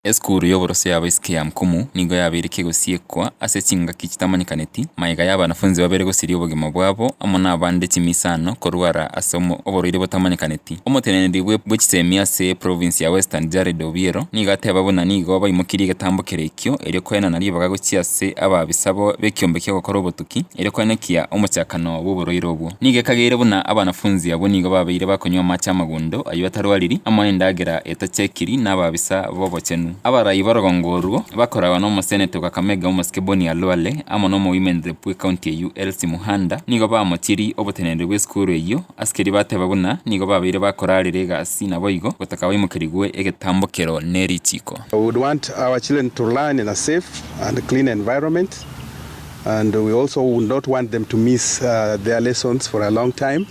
Esukuru y'oboroso y'abaiseke ya Mkumu nigo yabeire kegosiekwa ase chingaki chitamanyekaneti, magega y'abanafunzi babere gosiria obogima bwabo amo nabande chimisano korwara ase oborwaire botamanyekaneti. Omoteneneri bwe chisemi ase eprovince ya Western Jared Obiero nigo ateba buna nigo baimokirie egetambo kere ekio erio koenana ribaga gochia ase ababisa b'ekiombe ki'ogokora obotuki erio koenekia omochakano bw'oborwaire obwo. Nigo ekageire buna abanafunzi abwo nigo babeire bakonywa amache amagundo ayio atarwariri, amo nendagera etachekiri nababisa b'obochenu. Abarai b'orogongo orwo bakoragwa n'omoseneta o Kakamega omosike Boni Khalwale amo n'omowomen rep bw'ecounty eyio Elsie Muhanda nigo bamochirie oboteneneri bw'esukuru eyio ase keria bateba buna nigo babeire bakorarera egasi naboigo gotaka baimokerigwe egetambokero ne richiko. We would want our children to learn in a safe and clean environment and we also would not want them to miss their lessons for a long time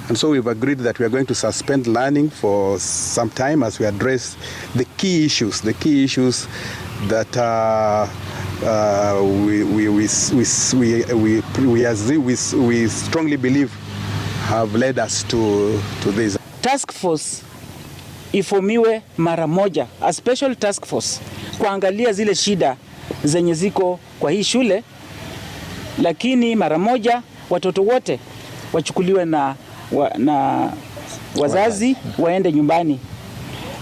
and so we've agreed that we are going to suspend learning for some time as we address the key issues, the key issues that uh, uh, we, we, we, we, we, we, as we, we strongly believe have led us to, to this. Task force ifomiwe mara moja, a special task force kuangalia zile shida zenye ziko kwa hii shule, lakini mara moja watoto wote wachukuliwe na, wa, na wazazi waende nyumbani,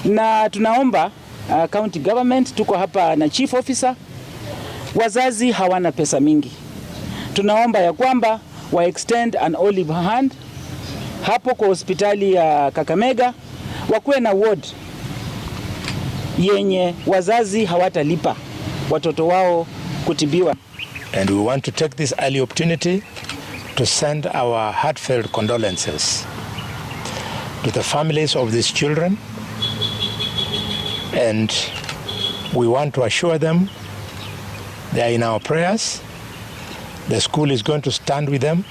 na tunaomba county government, tuko hapa na chief officer, wazazi hawana pesa mingi, tunaomba ya kwamba wa extend an olive hand hapo kwa hospitali ya Kakamega wakuwe na ward yenye wazazi hawatalipa watoto wao kutibiwa. And we want to take this early opportunity to send our heartfelt condolences to the families of these children. And we want to assure them they are in our prayers. The school is going to stand with them.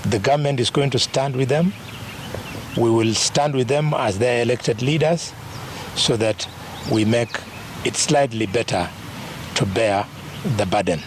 The government is going to stand with them. We will stand with them as their elected leaders so that we make it slightly better to bear the burden.